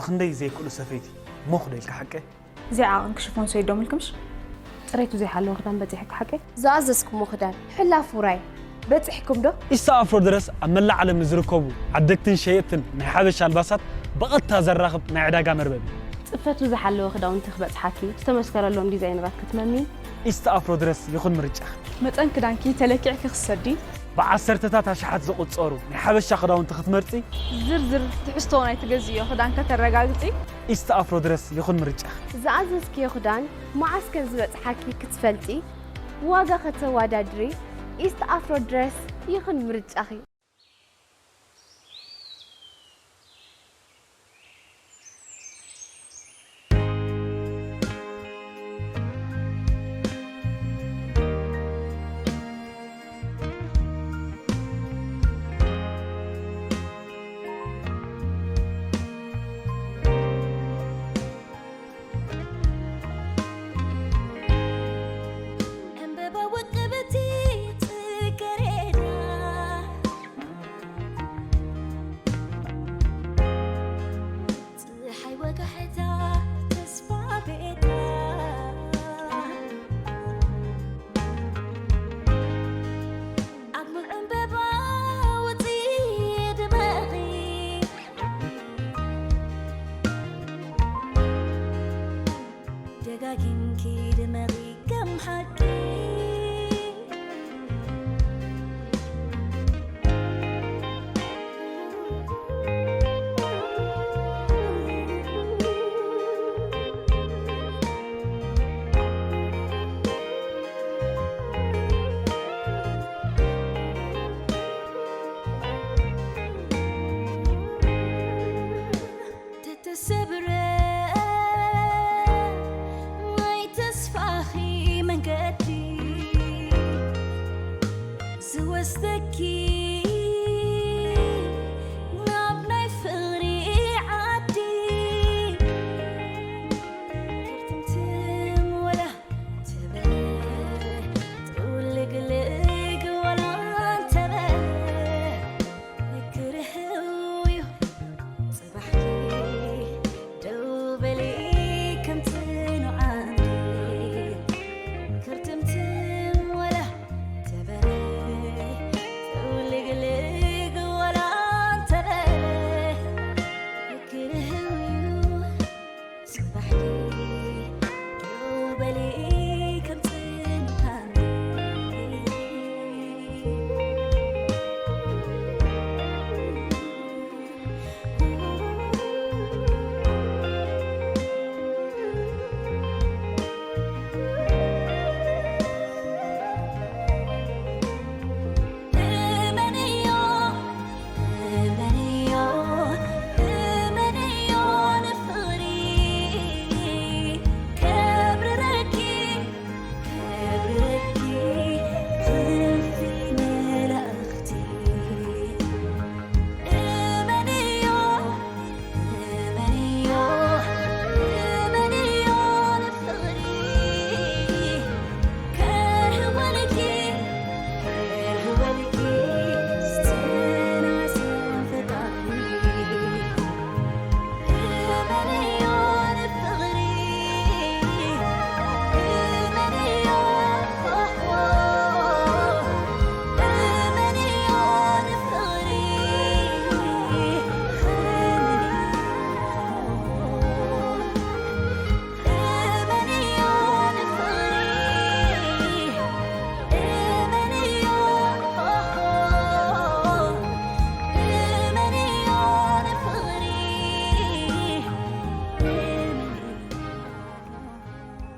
ክንደይ ዘይክእሉ ሰፈይቲ ሞኽ ዶ ኢልካ ሓቀ? እዚኣ ዓቐንኪ ሽፎን ሰይዶምልክምሽ? ጽሬቱ ዘይሓለወ ክዳን በጺሕኪ ሓቀ? ዝኣዘዝኩሞ ክዳን ሕላፍ ውራይ በጺሕኩም ዶ? ኢስታ ኣፍሮ ድረስ ኣብ መላእ ዓለም ንዝርከቡ ዓደግትን ሸየጥትን ናይ ሓበሻ ኣልባሳት ብቐጥታ ዘራኽብ ናይ ዕዳጋ መርበብ እዩ። ጽፈቱ ዝሓለወ ክዳውንቲ ክበጽሓኪ ዝተመስከረሎም ዲዛይነራት ክትመሚ ኢስታ ኣፍሮ ድረስ ይኹን ምርጫ። መጠን ክዳንኪ ተለኪዕኪ ክትሰዲ ብዓሰርተታት ኣሽሓት ዝቑጸሩ ናይ ሓበሻ ክዳውንቲ ክትመርጺ ዝርዝር ትሕዝቶ ናይ ትገዝእዮ ክዳን ከተረጋግጺ ኢስታ ኣፍሮ ድረስ ይኹን ምርጫ። ዝኣዘዝክዮ ክዳን መዓስ ከም ዝበጽሓኪ ክትፈልጢ፣ ዋጋ ከተወዳድሪ፣ ኢስት ኣፍሮ ድረስ ይኹን ምርጫኺ።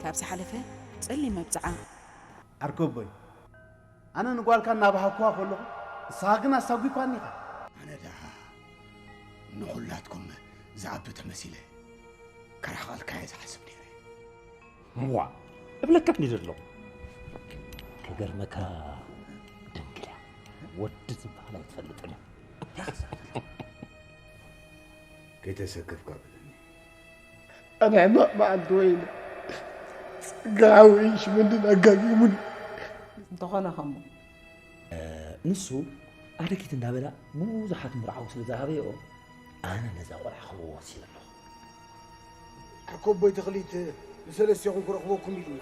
ካብ ዝሓለፈ ጸሊም መብጽዓ። ዓርከቦይ፣ ኣነ ንጓልካ እናባሃኩዋ ከለኹ ንስኻ ግን ኣሳጒኳኒ ኢኻ። ኣነ ደኣ ንኹላትኩም ዝኣቢ ተመሲለ ከራኽቐልካ እየ ዝሓስብ ነይረ። ዋ እብለካ እንዲ ዘሎ። ክገርመካ ድንግል እያ፣ ወዲ ዝበሃል ኣይትፈልጥን እያ። ከይተሰከፍካ በለኒ። ኣነ ሕማቕ መዓልቲ ወይኒ፣ ጽጋ ሓወይን ሽመንዲን ኣጋጊሙኒ። እንተኾነ ኸሞ ንሱ ኣረጊት እንዳበላ ብዙሓት ምርዓው ስለ ዝሃበዮ ኣነ ነዛ ቆልዓ ክህቦ ወሲነ ኣለኹ። ሕኮቦይ ተኽሊት ንሰለስቴኹም ክረኽበኩም ኢሉና።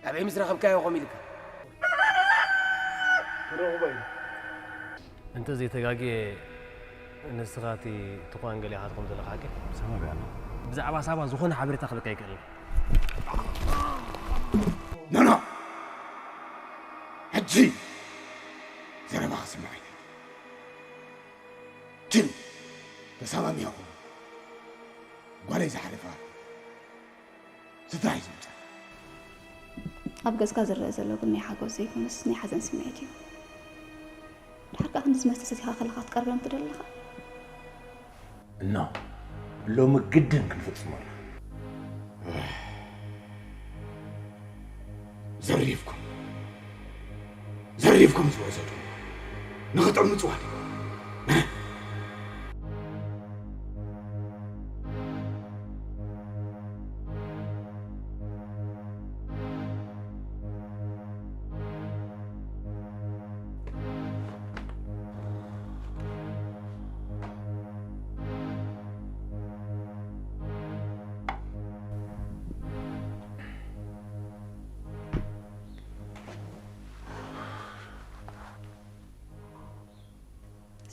ኣበይ ምስ ረኸብካዮ ከምኡ ኢልካ? ክንረኽቦ ኢና። እንተ ዘይተጋግየ ንስኻ እቲ ትኳን ገሊኻ ትኸውን ዘለኻ ሓቂ? ሳባ በይ ኣሎ። ብዛዕባ ሳባ ዝኾነ ሓበሬታ ክህበካ ኣይክእልን። ኖ፣ ኖ። ሕጂ ዘረባ ክስምዕ ኣይደልን። ጅል፣ ተሰማሚዕኹም። ጓለይ ዝሓለፋ ስድራይ ዝመጸ። ኣብ ገጽካ ዝረአ ዘሎ ግን ናይ ሓጎስ ዘይኮነስ ናይ ሓዘን ስምዒት እዩ። ድሓር ከኣ ክንዲ ዝመስተ ሰቲኻ ከለኻ ክትቀርበን ትደሊ ኣለኻ? እኖ፣ ሎሚ ግድን ክንፍጽሞ ኢና። ዘሪፍኩም፣ ዘሪፍኩም ዝወሰዱ ንኽጥዕሙ ጽዋት።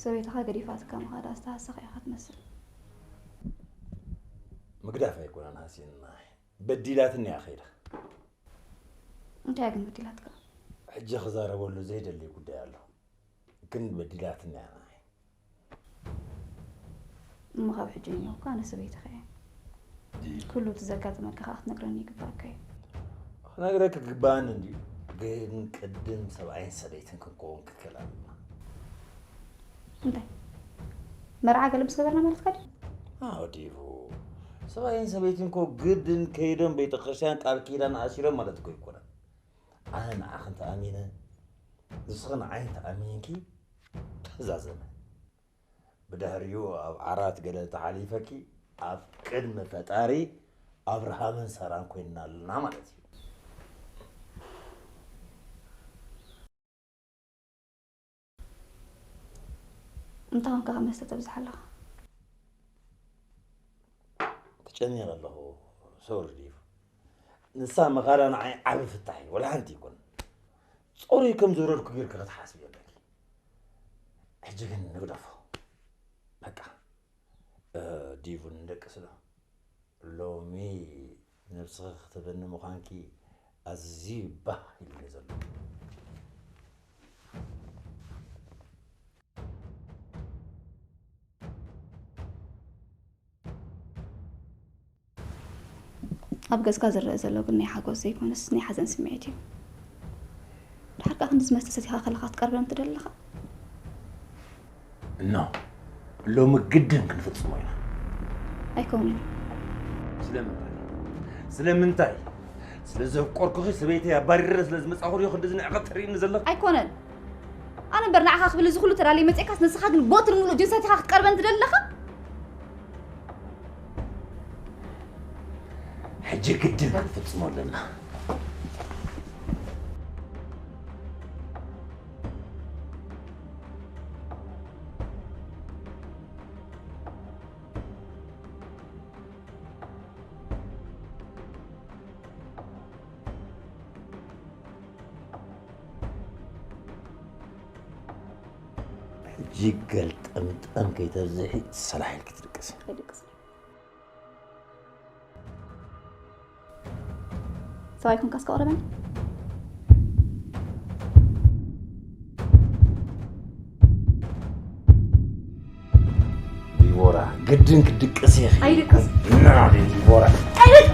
ሰበይትኻ ገዲፋትካ ምኻዳ ዝተሃሰኻ ኢኻ ትመስል። ምግዳፍ ኣይኮነን ሃስየና። በዲላትኒ እያ ከይዳ። እንታይ ግን በዲላትካ? ሕጂ ክዛረበሉ ዘይደሊ ጉዳይ ኣሎ። ግን በዲላትኒ እያ ንዓይ። እሞ ካብ ሕጂ ንየው እኮ ኣነ ሰበይትኻ እየ። ኩሉ እቲ ዘጋጠመካ ከኣ ክትነግረኒ ይግባኣካ እዩ። ክነግረኪ ክግባኣኒ እንድዩ። ግን ቅድም ሰብኣይን ሰበይትን ክንከውን ክትክእል ኣለና። እንታይ? መርዓ ገለ ምስ ገበርና ማለትካ ድዩ? ኣዎ ዲቡ። ሰብኣይን ሰበይትን እኮ ግድን ከይዶም ቤተክርስትያን ቃል ኪዳን ኣሲሮም ማለት እኮ ኣይኮነን። ኣነ ንዓኽን ተኣሚነ፣ ንስኺ ንዓይን ተኣሚንኪ ተዛዘመ። ብድሕሪኡ ኣብ ዓራት ገለ ተሓሊፈኪ ኣብ ቅድሚ ፈጣሪ ኣብርሃምን ሳራን ኮይንና ኣለና ማለት እዩ። እንታይ ኾንካ መስተ ተብዝሕ ኣለኻ? ተጨኒቐ ኣለኹ። ሶሪ ዲቭ። ንሳ ምኻዳ ንዓይ ዓቢ ፍታሕ እዩ። ወላ ሓንቲ ይኩን። ጾሩይ ከም ዝወረድኩ ጌርኪ ክትሓስቢ ኣለኪ። ሕጂ ግን ንግደፎ። በቃ። እ፣ ዲቭ ንደቅስ ዶ? ሎሚ ነብስኺ ክትህበኒ ምዃንኪ ኣዝዩ ባህ ኢሉኒ ዘሎ። ኣብ ገጽካ ዝረአ ዘሎ ግን ናይ ሓጎስ ዘይኮነስ ናይ ሓዘን ስምዒት እዩ። ድሓር ከኣ ክንዲ ዝመስተ ሰቲኻ ከለኻ ክትቀርበን ትደሊ ኣለኻ? እኖ፣ ሎሚ ግድን ክንፍጽሞ ኢና። ኣይከውንን። ስለምንታይ? ስለምንታይ? ስለ ዘፍቀርኩኺ ሰበይተይ ኣባሪረ ስለ ዝመጻኹ ድዩ ክንድዚ ንዕቐት ተርእይኒ ዘለኺ? ኣይኮነን። ኣነ እምበር ንዓኻ ክብል እዚ ኩሉ ተዳልየ መጺኤካስ፣ ንስኻ ግን ብወትሪ ምሉእ ጅንሰት ኢኻ ክትቀርበን ትደሊ ኣለኻ? ሕጂ ግድን ክንፍጽሞ ኣለና። ሕጂ ገልጠምጠም ከይተብዝሒ ሰላሕ ኢልኪ ትድቅሲ። ኣይድቅስን። ሰብኣይ ኮንካ እስከ ቅረበኒ። ዲቦራ፣ ግድን ክድቅስ ኢኺ። ኣይድቅስ። ና፣ ዲቦራ። ኣይድቅስ።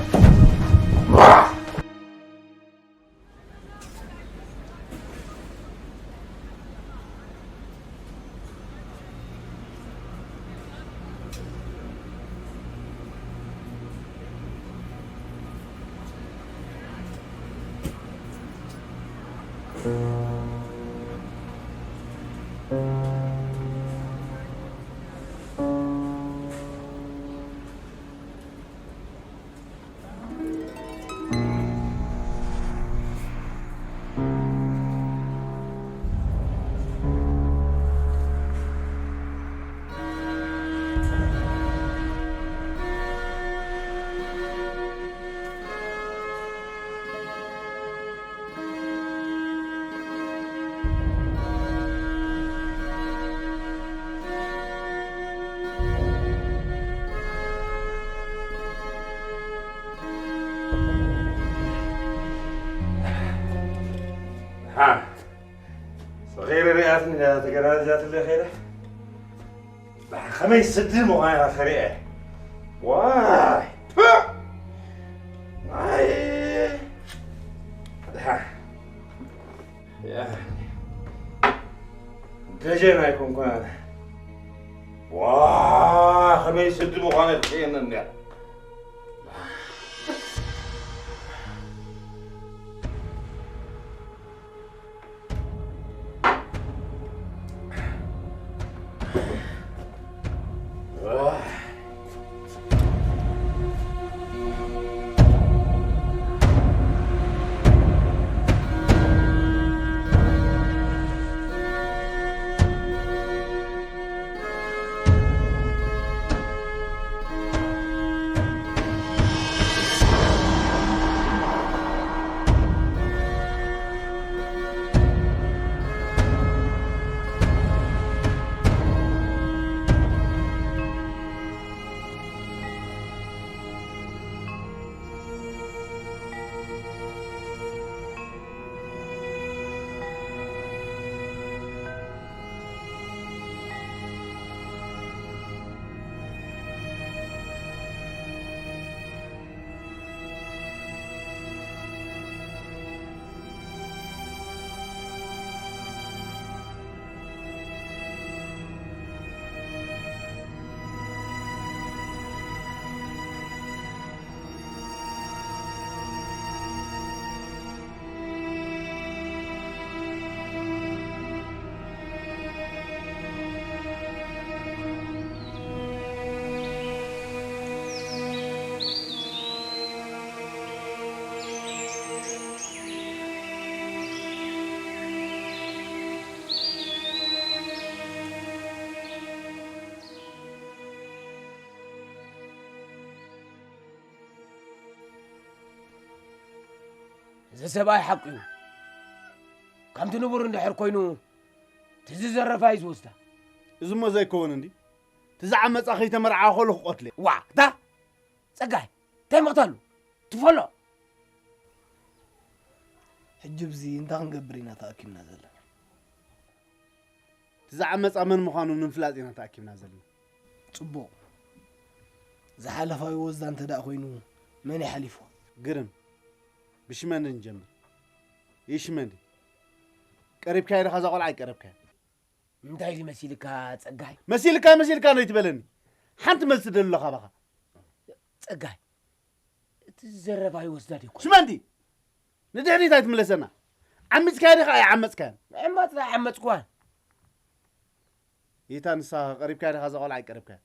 غير رئاسة لا تقرأ ذات اللي خيره. بحخمي سدي مغايرة خريئة. واي. واي. ها. يا. دجينا يكون كان. واي. خمي سدي مغايرة خيرنا. እዚ ሰብኣይ ሓቁ እዩ። ከምቲ ንቡር እንድሕር ኮይኑ፣ እቲ ዝዘረፋ እዩ ዝወስዳ። እዚ እሞ ዘይከውን እንዲ፣ እቲ ዝዓመጻ ከይተመርዓ ከሎ ክቆትለ። ዋ፣ እታ ጸጋይ፣ እንታይ ምቕታሉ? ትፈሎ። ሕጂ ብዚ እንታይ ክንገብር ኢና ተኣኪብና ዘለና? እቲ ዝዓመጻ መን ምዃኑ ንምፍላጥ ኢና ተኣኪብና ዘለና። ጽቡቕ። ዝሓለፋዊ ወስዳ እንተ ደኣ ኮይኑ፣ መን ይሓሊፎ? ግርም። ብሽመንዲ ንጀምር። ይሽመንዲ። ቀሪብካዮ ዲኻ እዛ ቆልዓ ኣይቀረብካዮ? እንታይ ድዩ መሲልካ ጸጋይ? መሲልካ፣ መሲልካ ነው ይትበለኒ። ሓንቲ መልሲ ደሎ ካባኻ። ጸጋይ፣ እቲ ዝዘረባ ይወስዳ ድዩ? ሽመንዲ! ንድሕሪት ኣይትምለሰና። ዓሚጽካዮ ዲኻ ኣይዓመጽካዮን? ምዕማጽ ኣይዓመጽኩዋን። ይታ ንስኻ ቀሪብካዮ ዲኻ እዛ ቆልዓ ኣይቀረብካዮን?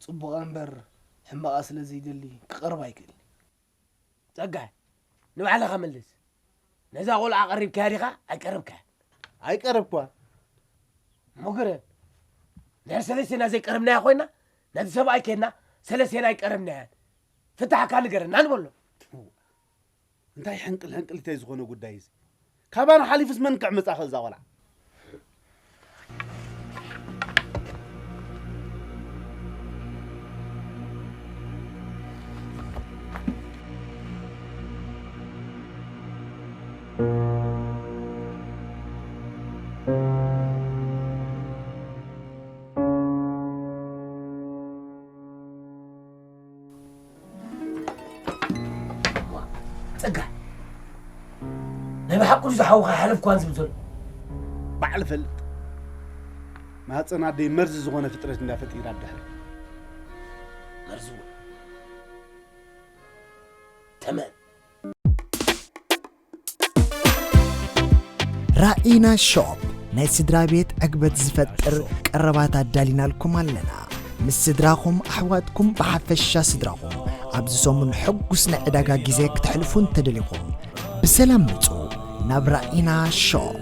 ጽቡቓ እምበር ሕማቓ ስለ ዘይደሊ ክቐርብ ኣይክእልን። ጸጋይ፣ ንባዕልኻ መልስ። ነዛ ቆልዓ ቀሪብካያ ዲኻ ኣይቀረብካያ? ኣይቀረብኳ። እሞ ግርም፣ ድሕሪ ሰለስቴና ዘይቀረብናያ ኮይና፣ ነቲ ሰብኣይ ከድና ሰለስቴና ኣይቀረብናያን። ፍታሕካ ንገረና ንበሎ። እንታይ ሕንቅል ሕንቅሊተይ ዝኾነ ጉዳይ እዚ? ካባና ሓሊፉስ መን ክዕምጻ ክእል እዛ ቆልዓ? ጸጋ፣ ናይ ብሓቁ ድዩ ዝሓውኻ ሓለፍኳን ዝብል ዘሎ? ባዕሉ ፈልጥ። ማህፀን ኣደይ መርዚ ዝኾነ ፍጥረት እንዳፈጢራ ብድሕሪ። መርዚ እውን። ተመን። ራኢና ሾፕ ናይ ስድራ ቤት ዕግበት ዝፈጥር ቀረባት ኣዳሊናልኩም ኣለና። ምስ ስድራኹም ኣሕዋትኩም ብሓፈሻ ስድራኹም ኣብዚ ሰሙን ሕጉስ ናይ ዕዳጋ ግዜ ክተሕልፉ እንተደሊኹም ብሰላም ምጹ ናብ ራኢና ሾፕ።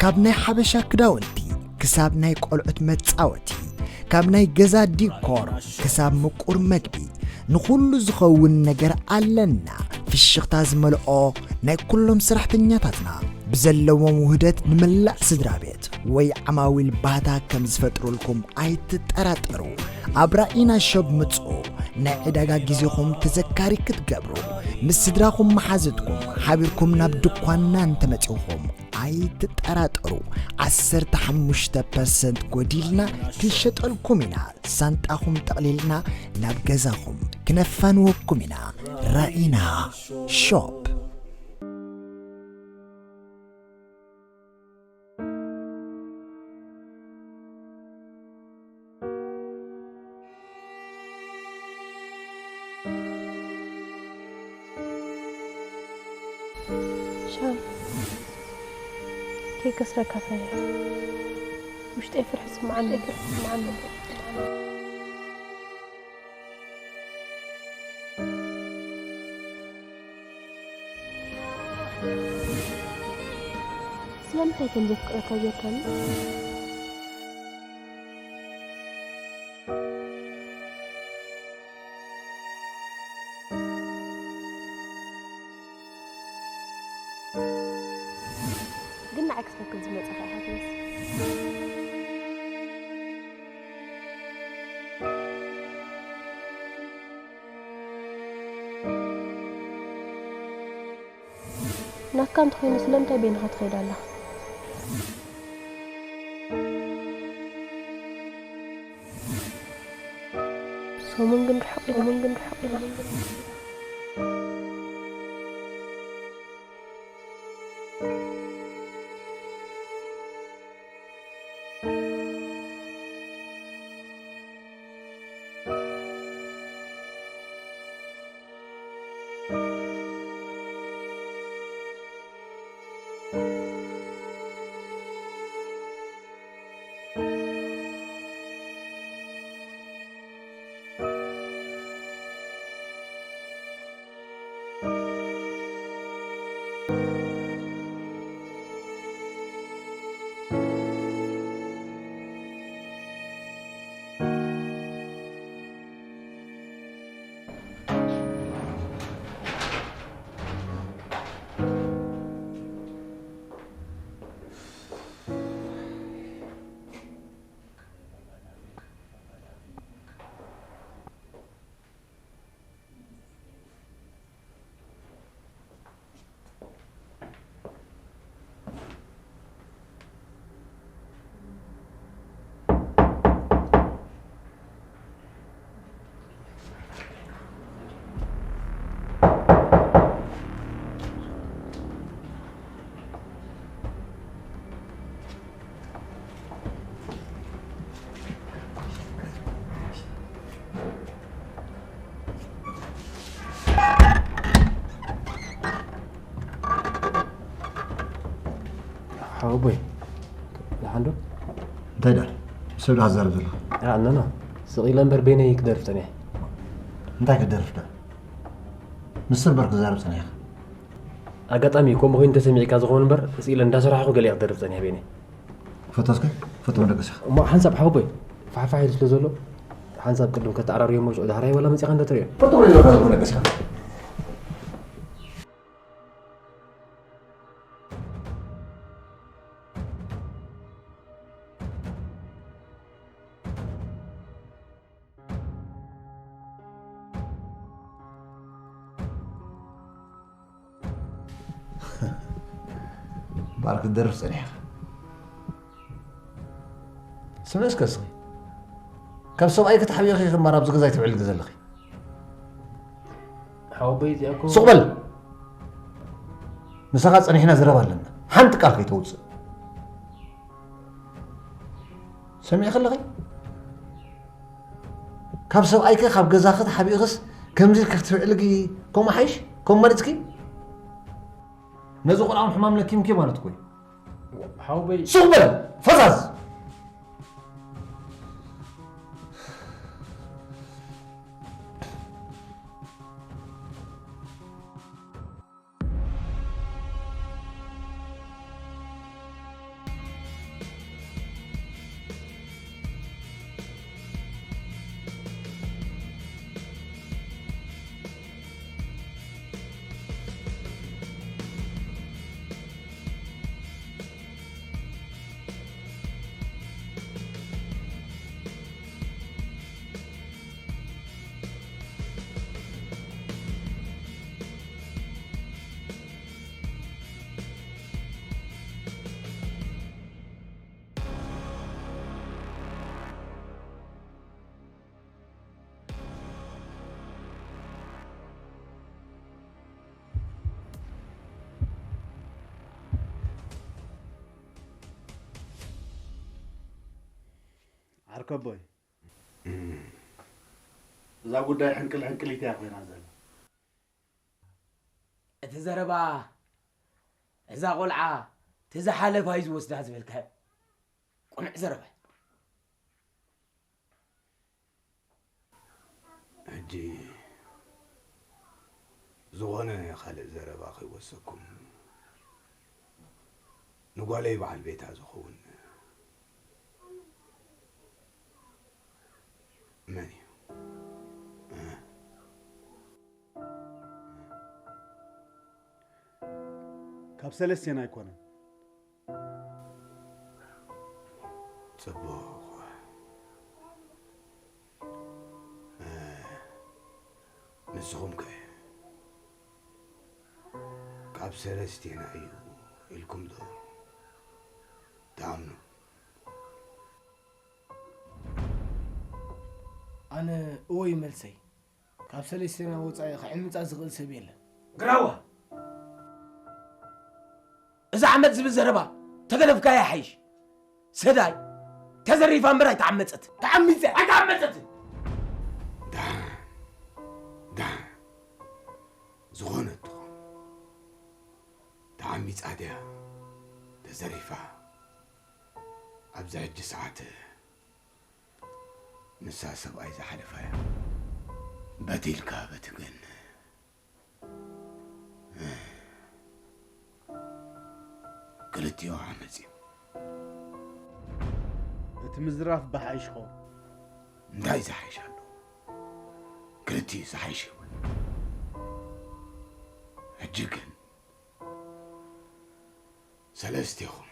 ካብ ናይ ሓበሻ ክዳውንቲ ክሳብ ናይ ቆልዑት መጻወቲ፣ ካብ ናይ ገዛ ዲኮር ክሳብ ምቁር መግቢ ንኹሉ ዝኸውን ነገር ኣለና። ፍሽኽታ ዝመልኦ ናይ ኩሎም ሰራሕተኛታትና ብዘለዎም ውህደት ንመላእ ስድራ ቤት ወይ ዓማዊል ባህታ ከም ዝፈጥሩልኩም ኣይትጠራጠሩ። ኣብ ራኢና ሾፕ ምጹ ናይ ዕዳጋ ግዜኹም ተዘካሪ ክትገብሩ ምስ ስድራኹም መሓዝትኩም ሓቢርኩም ናብ ድኳንና እንተመጺኹም ኣይትጠራጠሩ። ዓሰርተ ሓሙሽተ ፐርሰንት ጎዲልና ክንሸጠልኩም ኢና። ሳንጣኹም ጠቕሊልና ናብ ገዛኹም ክነፋንወኩም ኢና። ራኢና ሾፕ። ሻም፣ ከይከስረካ ፈርሕ። ውሽጠይ ፍርሒ ስምዓኒ፣ ፍርሒ ስምዓኒ። ስለምንታይ ከም ዘፍቅረካ ጌርካኒ? ግን ንዓይ ክትፈክር ዝመጻኻ ኢኻ ትመስል። ናትካ እንተኾይኑ ስለምንታይ በይንኻ ትኸይድ ኣለኻ? ሰሙን ግን ርሕቕ ኢላ፣ ሰሙን ግን ርሕቕ ኢላ። ሓወቦይ፣ ደሓን ዶ? እንታይ ደኣ? ሰብ ደኣ ትዛረብ ዘለኻ? ኣነና ስቕ ኢለ እምበር በይነይ ክደርፍ ጸኒሐ። እንታይ ክትደርፍ ደኣ? ምስ ሰብ እምበር ክዛረብ ጸኒሕካ? ኣጋጣሚ ከምኡ ኮይኑ ተሰሚዕካ ዝኸውን እምበር፣ ስቕ ኢለ እንዳሰራሕኹ ገለ እየ ክደርፍ ጸኒሐ በይነይ። ክፈቶ እስከ፣ ክፈቶ መደቀስኻ። እሞ ሓንሳብ ሓወቦይ፣ ፋሕፋሕ ኢሉ ስለ ዘሎ፣ ሓንሳብ ቅድም ከተዓራርዮ እሞ ሽዑ ዳሕራይ ዋላ መጺኻ እንዶ ትርእዮ። ፈቶ መደቀስኻ። እምበኣር ክትደርፍ ጸኒሕካ። ስምዒ እስከ እስኺ። ካብ ሰብኣይኪ ተሓቢእኺ ኢኺ እምበኣር ኣብዚ ገዛ ኣይትውዕሊ ዘለኺ። ሓወቦይ እዚኣ እኮ ሱቕ በል። ምሳኻ ጸኒሕና ዘረባ ኣለና። ሓንቲ ቃል ከይተውጽእ። ሰሚዕኺ ኣለኺ? ካብ ሰብኣይኪ ካብ ገዛኺ ተሓቢእኽስ ከምዚ ኢልኪ ክትውዕልጊ ከምኡ ሓይሽ? ከምኡ መሪጽኪ? ነዚ ቆልዓ እውን ሕማም ለኪምኪ ማለት እኮ እዩ። ሓወቦይ ሱቕ በል ፈዛዝ። ዓርከቦይ፣ እዛ ጉዳይ ሕንቅል ሕንቅሊት እያ ኮይና ዘላ። እቲ ዘረባ፣ እዛ ቆልዓ፣ እቲ ዝሓለፋ እዩ ዝወስዳ ዝበልካዮ፣ ቅኑዕ ዘረባ እዩ። ሕጂ ዝኾነ ካልእ ዘረባ ከይወሰኩም፣ ንጓለይ በዓል ቤታ ዝኸውን መን እዩ? ካብ ሰለስቴን ኣይኮነን። ጽቡቕ። እ፣ ንስኹም ከ ካብ ሰለስቴና እዩ ኢልኩም ዶ ትኣምኑ? ኣነ እወ እዩ መልሰይ። ካብ ሰለስቴና ወጻኢ ክዕምጻ ዝኽእል ሰብ የለን። ግራዋ! እዚ ዓመጽ ዝብል ዘረባ ተገደፍካዮ ይሓይሽ። ሰዳይ ተዘሪፋ እምበር ኣይተዓመጸትን። ተዓሚጸ። ኣይተዓመጸትን። ደሓን፣ ደሓን። ዝኾነ ትኹን። ተዓሚጻ ድያ? ተዘሪፋ? ኣብዚ ሕጂ ሰዓት ንሳ ሰብኣይ ዝሓለፋ እያ። በቲ ኢልካ በቲ ግን፣ ክልቲኡ ዓመጽ እዩ። እቲ ምዝራፍ ብሓይሽ ኸውን። እንታይ ዝሓይሽ ኣሎ? ክልቲኡ ዝሓይሽ ይኹን። ሕጂ ግን ሰለስቴኹም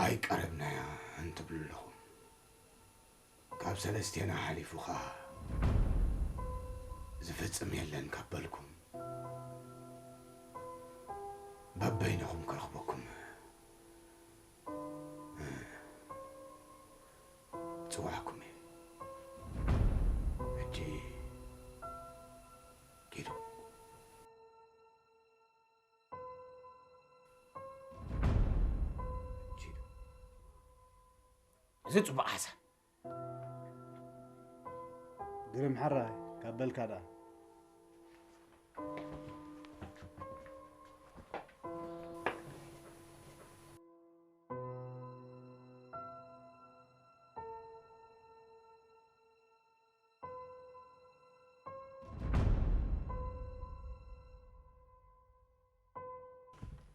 ኣይቀረብናያ እንትብሉ ኣለኹም። ካብ ሰለስቴና ሓሊፉ ኸኣ ዝፍጽም የለን ካብ በልኩም፣ በበይንኹም ክረኽበኩም ጽዋዕኩም እየ። ሕጂ ኪዱ። ኪዱ። እዚ ጽቡቕ ሓሳብ። ግርም ሕራይ ካብ በልካ ደኣ።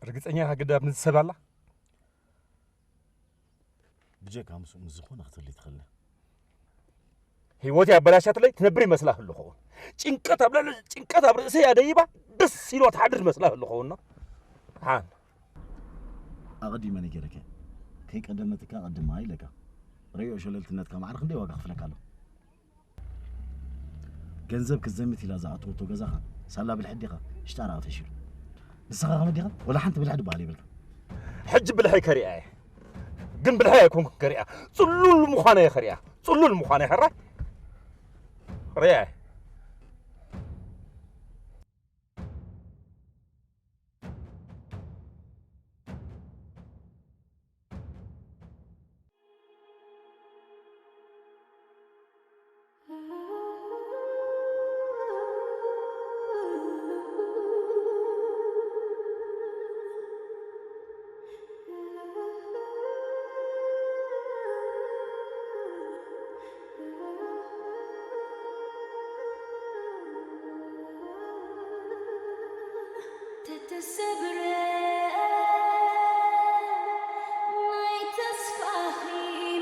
ርግጸኛ ኢኻ ግዳ ኣብ ንዚ ሰብ ኣላ? ብጀካ ምስኡ ምስ ዝኾነ ክትህሉ ትኽእል። ህይወት ኣበላሻትለይ ትነብር ይመስላ ህልኸውን። ጭንቀት ኣብ ልዕሊ ጭንቀት ኣብ ርእሰይ ኣደይባ ደስ ኢልዋ ትሓድር መስላ ህልኸውን። ሓን። ኣቐዲመ ነጊረከ። ከይቀደመትካ ቀድማ ኢለካ። ርእዮ ሸለልትነትካ ማዕረ ክንደይ ዋጋ ክፍለካ ኣሎ። ገንዘብ ክትዘምት ኢላ ዝኣተወቶ ገዛኻ ሳላ ብልሒ ዲኻ ሽጣራ ተሽሉ? ንስኻ ከመይ ዲኻ? ወላ ሓንቲ ብልሒ ድበሃል የብልካ። ሕጂ ብልሐይ ከሪኣ እየ። ግን ብልሐይ ኣይኮንኩን ከሪኣ። ጽሉል ምዃነ እየ ከሪኣ። ጽሉል ምዃነ እየ ሕራይ። ሪኣ እየ። ተተሰብረ ናይ ተስፋኺ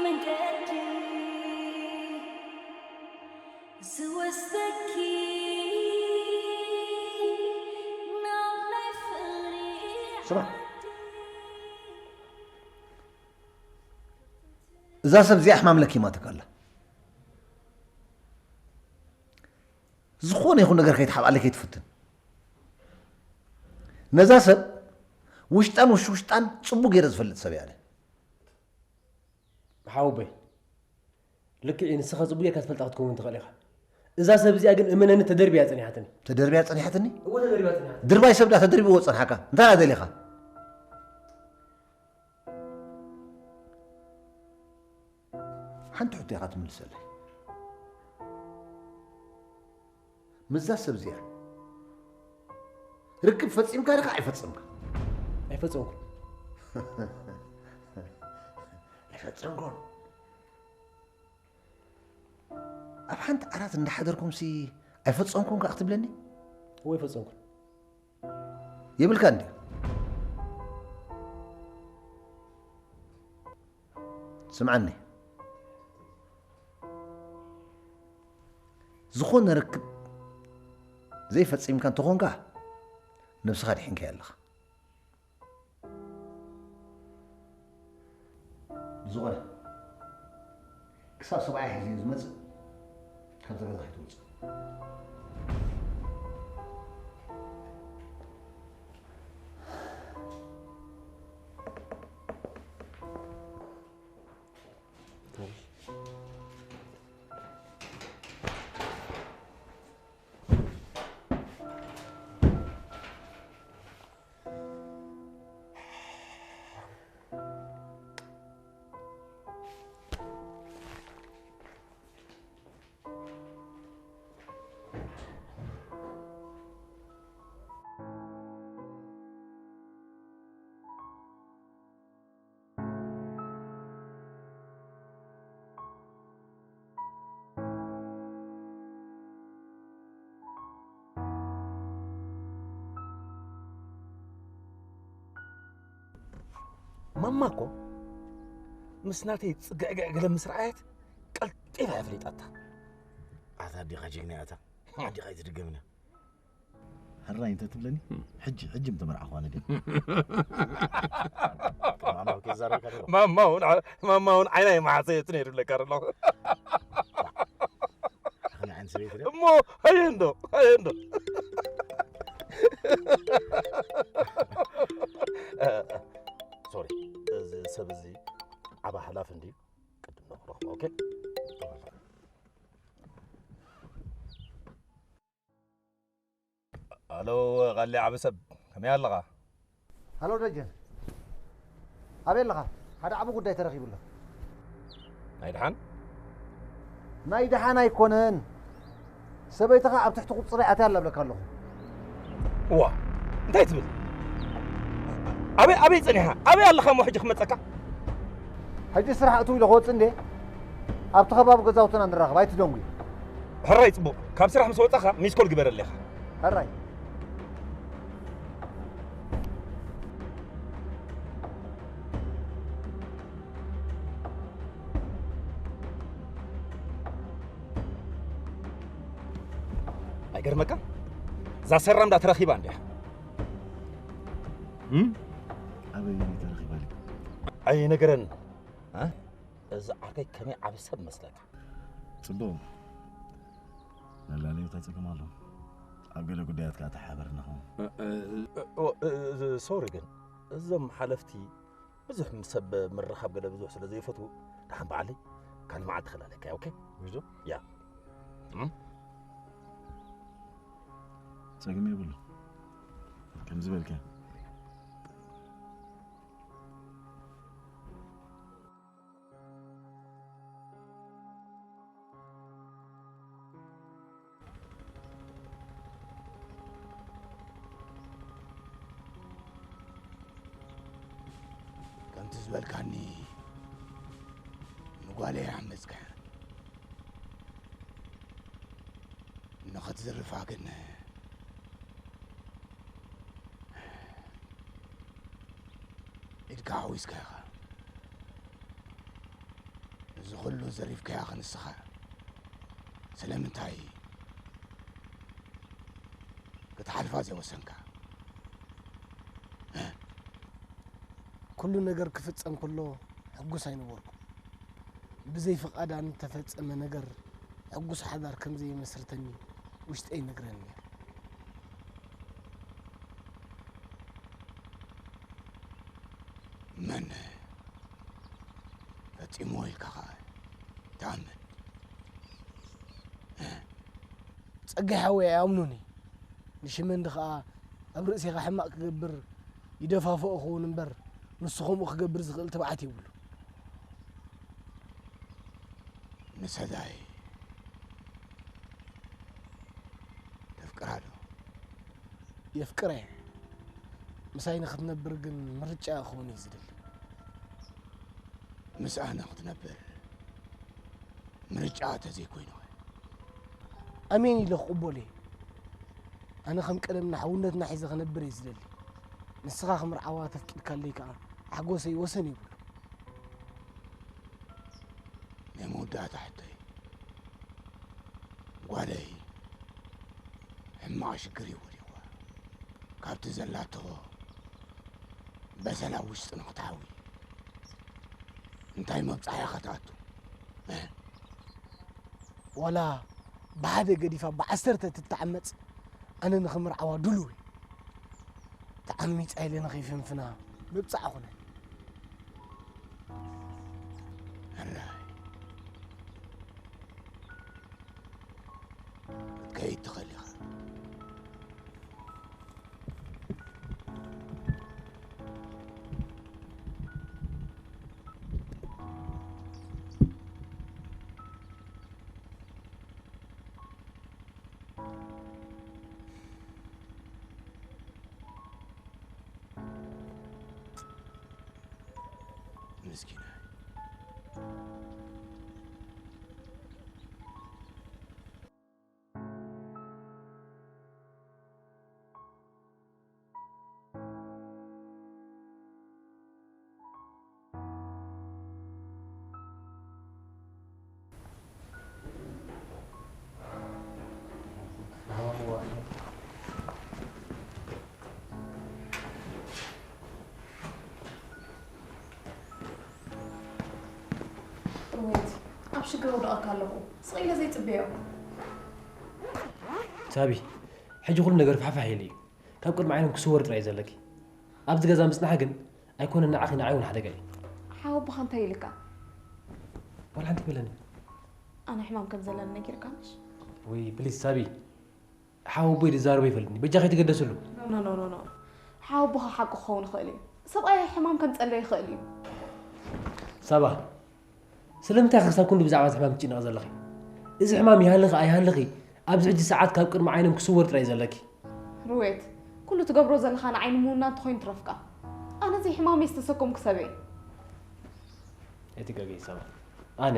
መንገዲ ዝወስደኪ ናብ ናይ ፍቕሪ ስማ። ዓዲ። እዛ ሰብ እዚኣ ሕማም ለኪማትካ ኣላ። ዝኾነ ይኹን ነገር ከይትሓብኣለይ ከይትፍትን። ነዛ ሰብ ውሽጣን ውሽ ውሽጣን ጽቡቕ ገይረ ዝፈልጥ ሰብ እየ ኣነ። ሓወቦይ፣ ልክዕ እዩ፣ ንስኻ ጽቡቕ ጌርካ ትፈልጣ ክትከውን ትኽእል ኢኻ። እዛ ሰብ እዚኣ ግን እመነኒ ተደርብያ ጸኒሓትኒ። ተደርብያ ጸኒሓትኒ? እወ፣ ተደርብያ ጸኒሓትኒ። ድርባይ ሰብ ድኣ ተደርብዎ ጸንሓካ? እንታይ ደኣ ደሊኻ? ሓንቲ ሕቶ ኢኻ ትምልሰለይ። ምስዛ ሰብ እዚኣ ርክብ ፈጺምካ ዲኻ ኣይፈጸምካ? ኣይፈጸምኩን። ኣይፈጸምኩን። ኣብ ሓንቲ ዓራት እንዳሓደርኩምሲ ኣይፈጸምኩን ከኣ ክትብለኒ? እወ ኣይፈጸምኩን። የብልካ እንዲ? ስምዓኒ፣ ዝኾነ ርክብ ዘይፈጺምካ እንተኾንካ፣ ነብስኻ ድሒንካያ ኣለኻ። ብዝኾነ፣ ክሳብ ሰብኣይ ሒዙ ዝመጽእ፣ ካብዛ ገዛ ከይትወጽእ። ማማ እኮ ምስ ናተይ ጽግዕግዕ ገለ ምስ ረኣየት ቀልጢፋ እያ ፈሊጣታ። ኣታ ኣዴኻ ጅግና እያ እታ ኣዴኻ ኣይትድገምና። ሕራይ እንተ ትብለኒ ሕጂ ሕጂ ምተመርዓኹ ኣነ ድየ። ማማ እውን ዓ- ማማ እውን ዓይና የመሓሰየት ነይሩ ለካ ኣለኹ። ኣኽኒ ዓይኒ ሰበይቲ ድያ? እሞ ሃየ እንዶ ሃየ እንዶ ሶሪ፣ እዚ ሰብ እዚ ዓባ ሓላፊ እንድዩ። ቅድም ነው ክረኽቦ። ኦኬ። ኣሎ፣ ቃሊ ዓቢ ሰብ፣ ከመይ ኣለኻ? ሃሎ ደጀን፣ ኣበይ ኣለኻ? ሓደ ዓቢ ጉዳይ ተረኺቡ ኣሎ። ናይ ደሓን? ናይ ደሓን ኣይኮነን። ሰበይትኻ ኣብ ትሕቲ ቁጽረይ ኣትያ ኣላ እብለካ ኣለኹ። እዋ፣ እንታይ ትብል? ኣበይ ኣበይ ጸኒሓ? ኣበይ ኣለኻ እሞ ሕጂ ክመጸካ? ሕጂ ስራሕ እትው ኢለ ክወጽእ እንዴ? ኣብቲ ከባቢ ገዛውትና ንራኸብ፣ ኣይትደንጉ። ሕራይ ጽቡቕ፣ ካብ ስራሕ ምስ ወጻኻ ሚስኮል ግበረለኻ። ሕራይ። ኣይገርመካ? እዛ ሰራም ዳ ተረኺባ እንዲያ። ኣበይ ተረኺባ? ኣይነገረን። እዚ ዓርከይ ከመይ ዓቢ ሰብ መስለካ? ጽቡቕ። መላለዩ እንታይ ጸገም ኣሎ? ኣብ ገለ ጉዳያት ከኣ ተሓባበርና ኸም ሶሪ ግን እዞም ሓለፍቲ ብዙሕ ምስ ሰብ ምርኻብ ገለ ብዙሕ ስለ ዘይፈትዉ ደሓን በዓለይ ካልእ መዓልቲ ክላለካ እየ። ኦኬ? ዊዞ? ያ። ጸገም የብሉ። ከም ዝበልካ ከምቲ ዝበልካኒ ንጓለይ ዓመፅካያ ንኽትዝርፋ ግን ኢድካ ሓዊስካ ኢኻ። እዚ ኩሉ ዘሪፍካያ ክንስኻ ስለምንታይ ክትሓልፋ ዘይወሰንካ? ኩሉ ነገር ክፍጸም ከሎ ሕጉስ ኣይነበርኩን። ብዘይ ፍቓዳ ንተፈጸመ ነገር ሕጉስ ሓዳር ከም ዘይመስርተኒ ውሽጠይ ይነግረኒ ነይሩ። መን ፈጺምዎ ኢልካ ኸኣ ትኣምን? ጸጋይ ሓወይ ኣይኣምኑን እዩ። ንሽመንዲ ኸኣ ኣብ ርእሴኻ ሕማቕ ክገብር ይደፋፍኦ ኸውን እምበር ንሱ ኸምኡ ክገብር ዝኽእል ትብዓት የብሉ። ንሰዳይ ተፍቅራ ዶ? የፍቅረ። ምሳይ ንኽትነብር ግን ምርጫ ክኸውን እዩ ዝደሊ። ምስኣ ንኽትነብር ምርጫ ተዘይኮይኑኸ? ኣሜን ኢለ ክቕበሎ እየ። ኣነ ከም ቀደምና ሕውነትና ሒዘ ክነብር እየ ዝደሊ። ንስኻ ክምርዓዋ ተፍቂድካለይ ከኣ ሓጎሰይ ወሰን የብሉ። ናይ መወዳእታ ሕቶይ፣ ጓለይ ሕማቕ ሽግር እዩ ወዲቑዋ። ካብቲ ዘላቶ በሰላ ውሽጢ ንኽትሓዊ እንታይ መብጻሕያ ኸትኣቱ? እ? ዋላ ብሓደ ገዲፋ ብዓሰርተ ትተዓመጽ፣ ኣነ ንኽምርዓዋ ድሉው እየ። ተዓሚጻ ኢለ ንኸይፍንፍና ምብጻዕ ኹነ። ሕራይ። ክትከይድ ትኽእል ኢኻ። ምስኪናይ። ሩዌት፣ ኣብ ሽግር ወዲቐካ ኣለኹ። ስቕ ኢለ ዘይጽበዮ። ሳቢ፣ ሕጂ ኩሉ ነገር ፋሕፋሕ ኢሉ እዩ። ካብ ቅድሚ ዓይኖም ክስወር ጥራይ እዩ ዘለኪ። ኣብዚ ገዛ ምጽናሕ ግን ኣይኮነን ንዓኺ ንዓይ እውን ሓደጋ እዩ። ሓወቦኻ እንታይ ኢልካ? ዋላ ሓንቲ ይበለኒ። ኣነ ሕማም ከም ዘለኒ ነጊርካ ምሽ? ወይ ፕሊስ ሳቢ፣ ሓወቦይ ዝዛረቦ ይፈልጥኒ። በጃኺ ኣይትገደስሉ። ኖ ኖ ኖ ኖ። ሓወቦኻ ሓቁ ክኸውን ይኽእል እዩ። ሰብኣይ ሕማም ከምጸሎ ይኽእል እዩ። ሳባ፣ ስለምንታይ ክሳብ ክንዱ ብዛዕባ እዚ ሕማም ትጭነቒ ዘለኺ? እዚ ሕማም ይሃልኺ ኣይሃልኺ ኣብዚ ሕጂ ሰዓት ካብ ቅድሚ ዓይኖም ክስወር ጥራይ እዩ ዘለኪ። ሩዌት፣ ኩሉ ትገብሮ ዘለኻ ንዓይ ንምውናን እንተኾይኑ ትረፍካ። ኣነ ዘይሕማመይ ዝተሰከምኩ ሰብ እየ። ኣይትጋገዪ ሳባ። ኣነ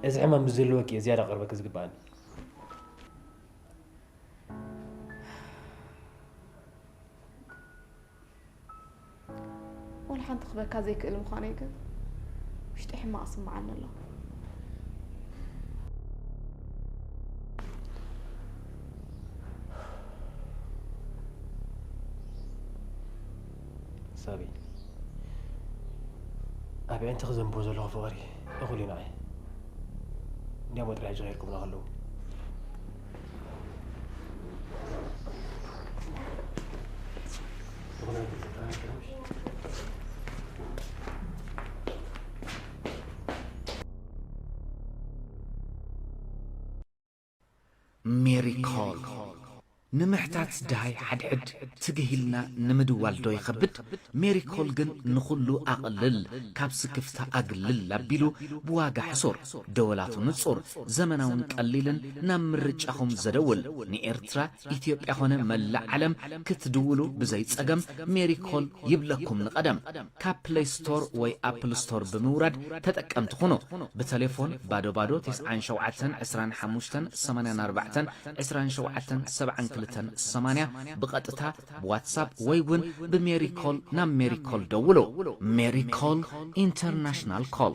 እዚ ሕማም ምስ ዝህልወኪ እየ ዝያዳ ክቐርበኪ ዝግብኣኒ። ዋላ ሓንቲ ክበካ ዘይክእል ምዃነይ ግን ውሽጢ ሕማቕ ስምዓኒ ኣሎ። ሳቢ፣ ኣብ ኣዒንትኺ ዘንብቦ ዘለኹ ፍቕሪ እኹል እዩ ንዓይ። እንድያሞ ጥራይ ሕጂ ከይርኩብና ከለዉ። ሜሪኮል ንምሕታት ደሃይ ሓድሕድ ትግህ ኢልና ንምድዋል ዶ ይኸብድ? ሜሪኮል ግን ንኹሉ ኣቕልል፣ ካብ ስክፍታ ኣግልል ኣቢሉ ብዋጋ ሕሱር፣ ደወላቱ ንጹር፣ ዘመናውን ቀሊልን ናብ ምርጫኹም ዘደውል ንኤርትራ ኢትዮጵያ ኾነ መላእ ዓለም ክትድውሉ ብዘይ ጸገም ሜሪኮል ይብለኩም ንቐደም። ካብ ፕለይ ስቶር ወይ ኣፕል ስቶር ብምውራድ ተጠቀምቲ ኩኑ። ብተሌፎን ባዶ ባዶ ተስዓን ሸውዓተን ዕስራን ሓሙሽተን ሰማንያን ኣርባዕተን ዕስራን ሸውዓተን ሰብዓን ክልተን ሰማንያ ብቐጥታ ብዋትሳፕ ወይ እውን ብሜሪኮል ናብ ሜሪኮል ደውሉ። ሜሪኮል ኢንተርናሽናል ኮል።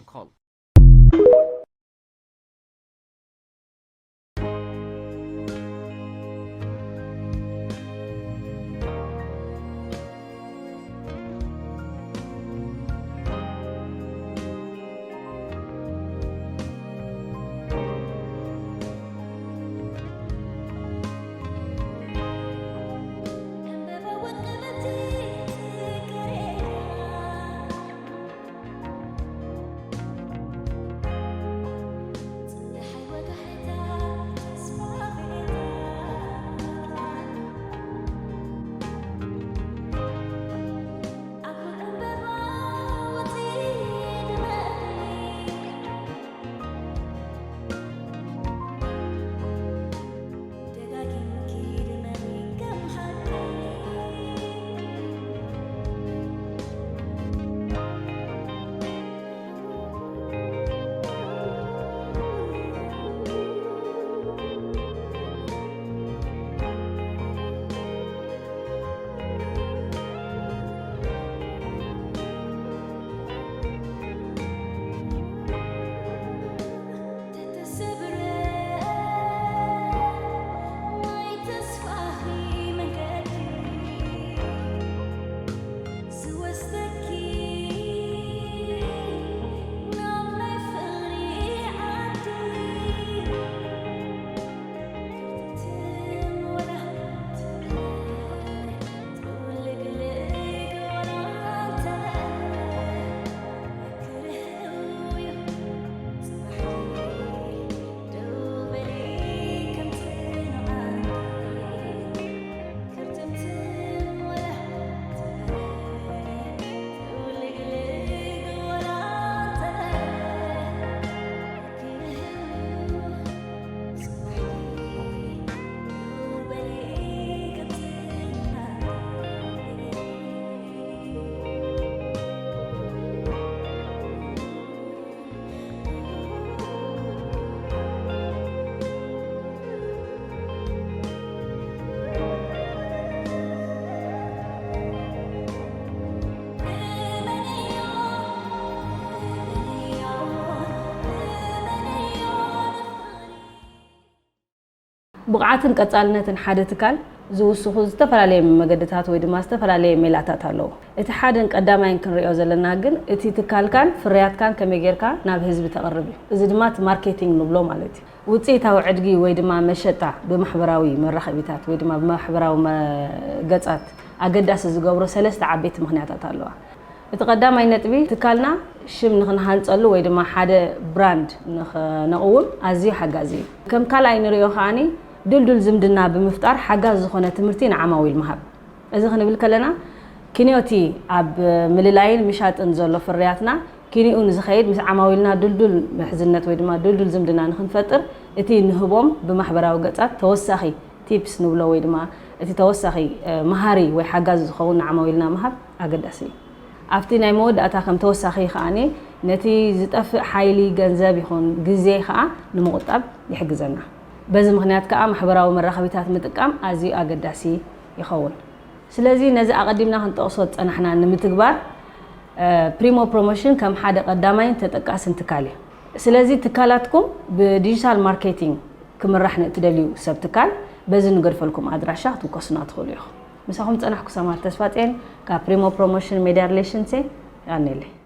ብቕዓትን ቀጻልነትን ሓደ ትካል ዝውስኹ ዝተፈላለየ መገድታት ወይ ድማ ዝተፈላለየ ሜላታት ኣለዉ። እቲ ሓደን ቀዳማይን ክንሪኦ ዘለና ግን እቲ ትካልካን ፍርያትካን ከመይ ጌርካ ናብ ህዝቢ ተቕርብ እዩ። እዚ ድማ እቲ ማርኬቲንግ ንብሎ ማለት እዩ። ውፅኢታዊ ዕድጊ ወይ ድማ መሸጣ ብማሕበራዊ መራኸቢታት ወይ ድማ ብማሕበራዊ ገፃት ኣገዳሲ ዝገብሮ ሰለስተ ዓበይቲ ምኽንያታት ኣለዋ። እቲ ቀዳማይ ነጥቢ ትካልና ሽም ንኽንሃንፀሉ ወይ ድማ ሓደ ብራንድ ንኽነቕውም ኣዝዩ ሓጋዚ እዩ። ከም ካልኣይ ንሪኦ ከዓኒ ድልዱል ዝምድና ብምፍጣር ሓጋዝ ዝኾነ ትምህርቲ ንዓማዊል ምሃብ። እዚ ክንብል ከለና ኪንዮቲ ኣብ ምልላይን ምሻጥን ዘሎ ፍርያትና ኪንኡ ንዝኸይድ ምስ ዓማዊልና ድልዱል ምሕዝነት ወይ ድማ ድልዱል ዝምድና ንክንፈጥር እቲ ንህቦም ብማሕበራዊ ገጻት ተወሳኺ ቲፕስ ንብሎ ወይ ድማ እቲ ተወሳኺ መሃሪ ወይ ሓጋዚ ዝኸውን ንዓማዊልና ምሃብ ኣገዳሲ እዩ። ኣብቲ ናይ መወዳእታ ከም ተወሳኺ ከኣ ነቲ ዝጠፍእ ሓይሊ ገንዘብ ይኹን ግዜ ከኣ ንምቑጣብ ይሕግዘና። በዚ ምኽንያት ከኣ ማሕበራዊ መራኸቢታት ምጥቃም ኣዝዩ ኣገዳሲ ይኸውን። ስለዚ ነዚ ኣቐዲምና ክንጠቕሶ ዝጸናሕና ንምትግባር ፕሪሞ ፕሮሞሽን ከም ሓደ ቀዳማይን ተጠቃስን ትካል እዩ። ስለዚ ትካላትኩም ብዲጂታል ማርኬቲንግ ክምራሕ ንእትደልዩ ሰብ ትካል በዚ ንገድፈልኩም ኣድራሻ ክትውከሱና ትኽእሉ ኢኹም። ምሳኹም ዝጸናሕኩ ሰማር ተስፋጽዮን ካብ ፕሪሞ ፕሮሞሽን ሜድያ ሪሌሽንስ እየ። የቐንየለይ።